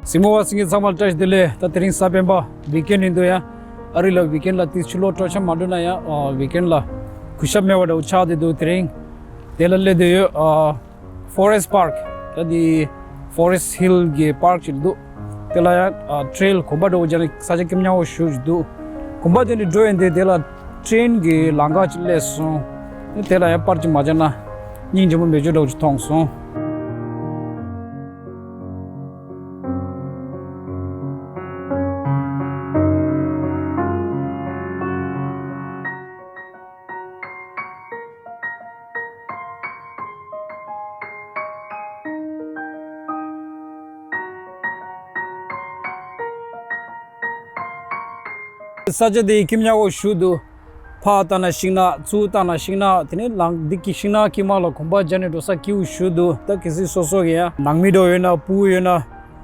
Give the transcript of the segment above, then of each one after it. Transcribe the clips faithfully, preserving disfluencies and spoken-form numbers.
གཟིགས་མོ་བ་སེང་གེ་ཚང་མ་ལ་བཀྲ་ཤིས་བདེ་ལེགས། ད་དེ་རིང་གཟའ་སྤེན་པ་ཝིག་ཨེན་ཌི་ཡིན་འདུག་ཡ། ཨ་རི་ལ་ཝིག་ཨེན་ཌི་ལ་ཏིས་ཕྱི་ལོགས་སྤྲོ་འཆམ་མ་འགྲོ་ན་ཡང་ཝིག་ཨེན་ཌི་ལ་གུས་ཞབས་མེད་པ་འདྲ་བོ་ཆགས་བསྡད་འདུག་དེ་རིང་དེ་ལ་སླེབས་བསྡད་ཡོད། ཨ། Forest Park། ད་དེ་Forest Hill་གི་པར་ཅིག་འདུག་དེ་ལ་ཡང་ཨ་ཊེལ་གོམ་པ་འདྲ་བོ་བརྒྱབ་ནས་ས་ཆ་སྐྱིད་ཉག་པོ་ཞེ་པོ་ཅིག་འདུག་གོམ་པ་བརྒྱབ་ནས་འགྲོ་ཡོང་དུས་དེ་ལ་ཊེན་གྱི་ལམ་ཁ་ཅིག་སླེབས་སོང་། དེ་ལ་ཡང་པར་ཅིག་མ་བརྒྱབ་ན་སྙིང་རྗེ་མོ་མེད་རྒྱུ་འདྲ་བོ་ཅིག་མཐོང་སོང་། ས་ཆ་དེ་སྐྱིད་ཉག་པོ་ཞེ་པོ་འདུག་ཕར་ལྟ་ན་ཤིང་ནགས། ཚུར་ལྟ་ན་ཤིང་ནགས། དེ་ནས་ལམ་འདི་གི་ཤིང་ནགས་དཀྱིལ་མ་ལ་གོམ་པ་བརྒྱབ་ནས་འགྲོ་ས་སྐྱིད་པོ་ཞེ་པོ་འདུག་ད་གལ་སྲིད་སོ་སོ་གི་ཡང་ནང་མི་འདྲ་བོ་ཡོད་ན་ཕྲུ་གུ་ཡོད་ན་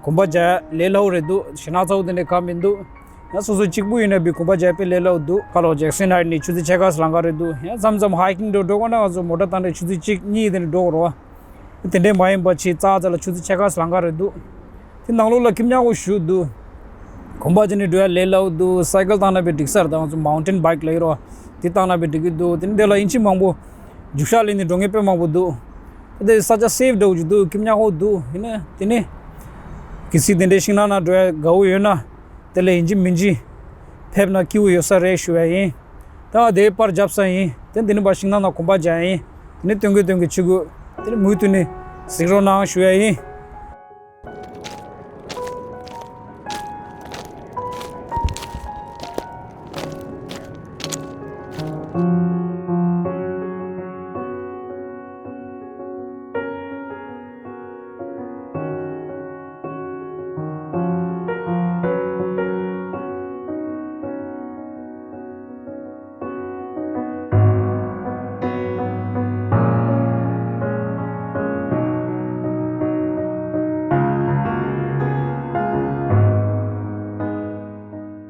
གོམ་པ་རྒྱག་ཡ་ལས་སླ་པོ་རེད་འདུག་ཞིང་ནགས་ཚ་པོ་དེ་འདྲ་གང་མི་འདུག་ཡང་སོ་སོ་གཅིག་པུ་ཡིན་ན་བི་གོམ་པ་རྒྱག་ཡ་དཔེ་ལས་སླ་པོ་འདུག་ཁ་ལོ་ཇེག་སན་ཧའིཊ་ནས་ཆུ་ཚོད་ཕྱེད་ཀ་ཙམ་ལམ་ཁ་རེད་འདུག་ཡང་མཚམས་མཚམས་ཧའི་ཀིང་འགྲོ་འགྲོ་དགོས་ན་ང་ཚོ་མོ་ཊ་བཏང་ནས་ཆུ་ཚོད་གཅིག་གཉིས་དེ་འདྲ་འགྲོ་དགོས་རེད་བ། དེ་འདྲས་མ་ཡིན་པ་ཆེ་ཙག་ཙག་ལ་ཆུ་ཚོད་ཕྱེད་ཀ་ཙམ་ལམ་ཁ་རེད་འདུག་དེ་ནང་ལོགས་ལ་སྐྱིད་ཉག་པོ་ཞེ་པོ་འདུག་གོམ་པ་བརྒྱབ་ནས་འགྲོ་ཡ་ལས་སླ་པོ་འདུག་སའི་ཀལ་བཏང་ན་དཔེ་འགྲིག་ས་རེད། ད་ང་ཚོ་མའུན་ཊེན་བྷའིཀ་ལབ་ཀྱི་རེད་བ། དེ་བཏང་ན་དཔེ་འགྲིག་གི་འདུག་དེ་ནས་དེ་ལ་ཨིན་ཅི་མང་པོ་རྒྱུག་ཤར་སླེབས་ནས་འགྲོ་མཁན་དཔེ་མང་པོ་འདུག་དེ་ས་ཆ་སེབ་འདྲ་བོ་ཅིག་འདུག་སྐྱིད་ཉག་པོ་འདུག་ཡིན་ན་དེ་ནས་གལ་སྲིད་དེ་འདྲའི་ཤིང་ནགས་ནང་འགྲོ་ཡ་དགའ་པོ་ཡོད་ན་དེ་ལ་ཡིན་གཅིག་མིན་གཅིག་ཕེབས་ན་སྐྱིད་པོ་ཡོད་ས་རེད་ཞུ་ཡ་ཡིན། ད་དེ་པར་བརྒྱབ་ས་ཡིན། དེ་འདི་ནས་ཕར་ཤིང་ནགས་ནང་གོམ་པ་རྒྱག་ཡ་ཡིན། དེ་ནས་སྟོན་གི་སྟོན་གི་ཆུ་གུ་དེ་ནས་མུ་མཐུད་ནས་གཟིགས་རོགས་གནང་ཞུ་ཡ་ཡིན།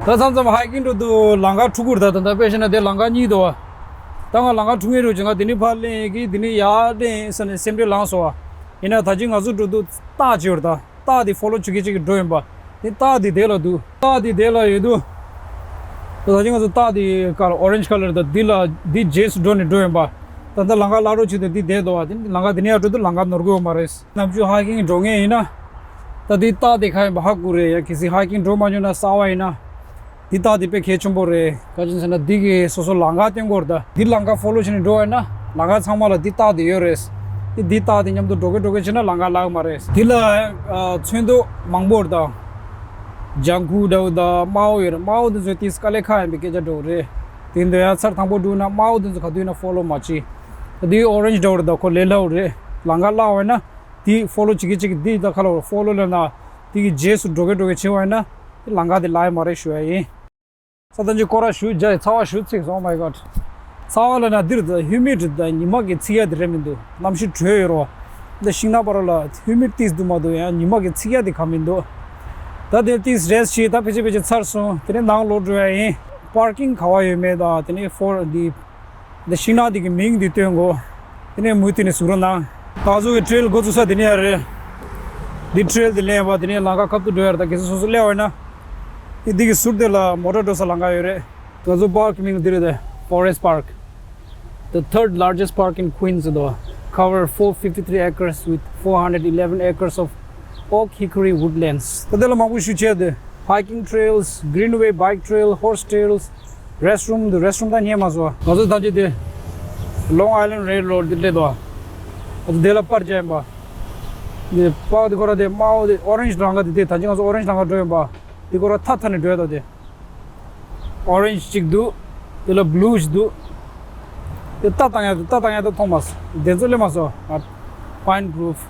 ད་མཚམས་མཚམས་ཧའི་ཀིང་འགྲོ་དུས་ལམ་ཁ་འཁྲུག་གི་རེད། ད་ད་ལྟ་དཔེ་བཞག་ན་དེ་ལམ་ཁ་གཉིས་འདུག་བ། ད་ང་ལམ་ཁ་འཁྲུག་མཁན་འདྲ་བོ་ཅིག་ང་དེ་ནས་ཕར་སླེབས་ཀྱི་དེ་ནས་ཡར་སླེབས་ཟེར་ནས་སེམས་ཁྲལ་ལངས་སོང་བ། ཡིན་ན་ད་ཅི་ང་ཚོ་འགྲོ་དུས་རྟ་ཅིག་ཡོད་རེད་ད། རྟ་དེ་ཕོ་ལོ་བྱེད་ཀྱི་བྱེད་ཀྱི་འགྲོ་ཡིན་པ། དེ་རྟ་དེ་དེ་ལ་འདུག་རྟ་དེ་དེ་ལ་ཡོད་དུས། ད་ལྟ་ང་ཚོ་རྟ་དེ་ཀར་ཨོ་རེན་ཇི་ཁ་ལར་དང་འདི་ལ་འདི་རྗེས་སུ་འགྲོ་ནས་འགྲོ་ཡིན་པ། ད་ལྟ་ལམ་ཁ་བརླག་འགྲོ་བྱེད་དུས་འདི་བསྡད་འདུག་བ། དེ་ལམ་ཁ་དེ་ནས་ཡར་འགྲོ་དུས་ལམ་ཁ་ནོར་གི་ཡོད་མ་རེད། ནམ་རྒྱུན་ཧའི་ཀིང་འགྲོ་མཁན་ཡིན་ན། ད་འདི་རྟ་དེ་ག་ཡིན་པ་ཧ་གོ་རེད་ཡ། གལ་སྲིད་ཧའི་ཀིང་འགྲོ་མ་མྱོང་ན་གསར་པ་ཡིན་ན། འདི་རྟ་དེ་དཔེ་གལ་ཆེན་པོ་རེད། ག་ཅི་ཟེར་ན་འདི་གི་སོ་སོ་ལམ་ཁ་སྟོན་གྱི་ཡོད་རེད་ད། འདི་ལམ་ཁ་ཕོ་ལོ་བྱས་ནས་འགྲོ་བ་ཡིན་ན་ལམ་ཁ་ཚང་མ་ལ་འདི་རྟ་དེ་ཡོད་རེད། འདི་འདི་རྟ་དེ་མཉམ་དུ་འགྲོ་གི་འགྲོ་གི་བྱས་ན་ལམ་ཁ་བརླག་མ་རེད། འདི་ལ་ཨ་ཚོན་མདོག་མང་པོ་ཡོད་རེད་ད། ལྗང་ཁུ་འདྲ་བོ་དང་དམར་པོ་ཡོད་རེད། དམར་པོ་དེ་ཚོ་ཏིས་དཀའ་ལས་ཁག་ཡིན་པའི་སྐད་ཆ་འདྲ་བོ་རེད། དེ་འདྲ་ཡང་ཚར་དང་པོ་འགྲོ་ན་དམར་པོ་དེ་ཚོ་ག་དུས་ཡིན་ན་ཕོ་ལོ་མ་བྱེད། འདི་ཨོ་རེན་ཇི་འདྲ་བོ་རེད་ད། ཁོ་ལས་སླ་པོ་རེད། ལམ་ཁ་བརླག་པ་ཡིན་ན། དེ་ཕོ་ལོ་བྱེད་ཀྱི་བྱེད་ཀྱི་འདི་ད་ཁ་ལོ་ཕོ་ལོ་ལབ་ན། དེ་གི་རྗེས་སུ་འགྲོ་གི་འགྲོ་གི་བྱེད་པ་ཡིན་ན། དེ་ལམ་ཁ་དེ་བརླག་ཡ་མ་རེད་ཞུ་ཡ་ཡིན། ས་ཐམས་ཅད་སྐོར་ར་ཞུ་རྒྱ་ཡི་ཚ་བ་ཞུ་ཚིག་སོང་མའི་གོ་ཌ། ཚ་བ་ལབ་ན་འདིར་ད་ཧིའུ་མིཌ་ད་ཉི་མ་གི་ཚིག་ཡ་དེ་རེད་མི་འདུག་གནམ་གཤིས་དྲོད་ཡོད་རོ། འདི་ཤིང་ནགས་བར་ལ་ཧིའུ་མིཌ་ཏིས་འདུག་མ་འདུག་ཡང་ཉི་མ་གི་ཚིག་ཡ་དེ་གང་མི་འདུག་ད་དེ་ཏིས་རེས་བྱེད། ད་ཕལ་ཆེར་ཕལ་ཆེར་ཚར་སོང་། དེ་ནས་ནང་ལོག་འགྲོ་ཡ་ཡིན། པར་ཀིང་ག་བ་ཡོད་མེད་དང་དེ་ནས་ཕོར་འདི། འདི་ཤིང་ནགས་འདི་གི་མིང་འདི་སྟོན་གོ། དེ་ནས་མུ་མཐུད་ནས་གཟིགས་རོགས་གནང་། ང་ཚོ་གི་ཊེལ་འགོ་བཙུགས་ས་འདི་ནས་ཡ་རེད། འདི་ཊེལ་འདི་ལེན་པ་འདི་ནས་ལམ་ཁ་ཁ་ཐུག་འགྲོ་ཡ་རེད། ད་གལ་སྲིད་སོ་སོ་སླེབས་པ་ཡིན་ན། འདི་འདི་གི་ཟུར་དེ་ལ་མོ་ཊ་འགྲོ་ས་ལམ་ཁ་ཡོད་རེད། ང་ཚོ་པར་ཀི་མིང་འདི་རེད་དེ། Forest Park, the third largest park in Queens, though, cover four fifty-three acres with four hundred eleven acres of oak hickory woodlands. ད་དེ་ལ་མང་པོ་ཞིག་བྱས་ཏེ། Hiking trails, Greenway bike trail, horse trails, restroom, the restroom ད་རྙེད་མ་སོང་། ང་ཚོ་ད་ཅི་དེ་Long Island Railroad འདི་སླེབས་འདུག་ཨ་ཙི་དེ་ལ་པར་བྱས་ཡིན་པ། འདི་པར་འདི་ཁོ་ར་དེ་དམར་པོ་དེ་ཨོ་རེན་ཇི་རང་ག་དེ་དེ་ད་ཅི་ང་ཚོ་ཨོ་རེན་ཇི་རང་ག་འགྲོ་ཡིན་པ། འདི་ཁོ་ར་ཐ་ཐ་ནས་འགྲོ་ཡ་ད་དེ། ཨོ་རེན་ཇི་གཅིག་འདུག་དེ་ལ་བྷུ་ལུ་ཞིག་འདུག་དེ་རྟ་བཏང་ཡ་དེ་རྟ་བཏང་ཡ་དེ་མཐོང་མ་སོང་། དེ་ཚོ་སླེབས་མ་སོང་། ཨ། Pine Grove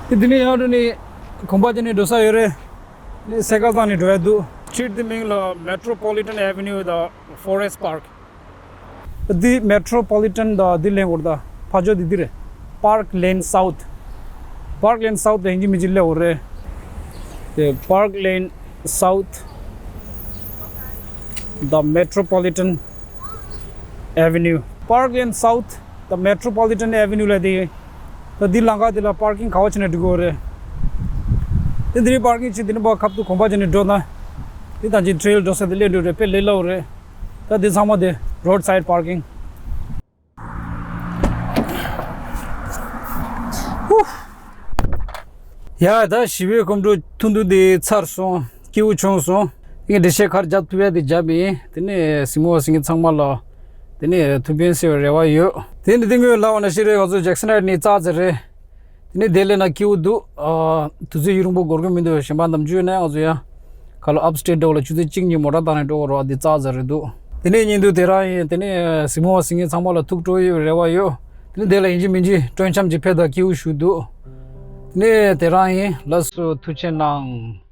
དེ་འདི་ནས་ཡང་འགྲོ་ནས་གོམ་པ་བརྒྱབ་ནས་འགྲོ་ས་ཡོད་རེད། ནས་སའི་ཀལ་བཏང་ནས་འགྲོ་ཡ་འདུག་སི་ཊི་རིཊ་དེ་མིང་ལ་Metropolitan Avenue དང་Forest Park འདི་Metropolitan དང་འདི་ལེན་དགོས་རེད་ད། ཕ་ཇོ་འདི་འདི་རེད། Park Lane South. Park Lane South ལ་ཡིན་གཅིག་མིན་གཅིག་སླེབས་དགོས་རེད། དེ་Park Lane South, the Metropolitan Avenue. Park Lane South, the Metropolitan Avenue ལ་དེ། ད་འདི་ལམ་ཁ་འདི་ལ་པར་ཀིང་ག་བ་བྱས་ན་འགྲིག་གི་རེད། དེ་འདི་རིང་པར་ཀིང་བྱས། དེ་ནས་ཕར་ཁ་ཐུག་གོམ་པ་བྱས་ནས་འགྲོ་ན། དེ་ད་ཅིག་ཊེལ་འགྲོ་ས་དེ་སླེབས་འགྲོ་རེད། དཔེ་ལས་སླ་བོ་རེད། ད་དེ་ཚང་མ་དེ་རོཌ་སའིཌ་པར་ཀིང་། ཧུ། ཡ། ད་ཞི་བའི་གོམ་བགྲོད་ཐུང་ཐུང་དེ་ཚར་སོང་། སྐྱིད་པོ་བྱུང་སོང་། ངས་འགྲེལ་བཤད་ག་རེ་རྒྱབ་ཐུབ་ཡ་དེ་རྒྱབ་ཡིན། དེ་ནས་གཟིགས་མོ་བ་གཟིགས་མཁན་ཚང་མ་ལ་དེ་ནས་ཐུགས་ཕན་གསོས་པའི་རེ་བ་ཡོད། དེ་ནས་དེ་སྔོན་ལབ་པ་ནང་བཞིན་རེད། ང་ཚོ་ཇེག་སན་ཧའེཊ་ནས་ཙག་ཙིག་རེད། དེ་ནས་དེ་སླེབས་ན་སྐྱིད་པོ་འདུག་ཨ། དུས་ཚོད་ཡུན་རིང་པོ་འགོར་གི་མི་འདུག་གཞན་པ་ནམ་རྒྱུན་ནས་ང་ཚོ་ཡང་ག་ལ་ཨབ་སི་ཊེཊ་འགྲོ་ལ་ཆུ་ཚོད་གཅིག་གཉིས་མོ་ཊ་བཏང་ནས་འགྲོ་དགོས་རེད་པ། འདི་ཙག་ཙིག་རེད་འདུག་དེ་ནས་ཉིན་དུ་དེ་རང་ཡིན། དེ་ནས་གཟིགས་མོ་བ་གཟིགས་མཁན་ཚང་མ་ལ་ཐུགས་སྤྲོ་ཡོད་རེ་བ་ཡོད། དེ་ནས་དེ་ལ་ཡིན་གཅིག་མིན་གཅིག་སྤྲོ་འཆམ་གྱི་ཕེབས་དང་། སྐྱིད་པོ་ཞིག་འདུག་དེ་ནས་དེ་རང་ཡིན། ལགས་སོ། ཐུགས་རྗེ་གནང་།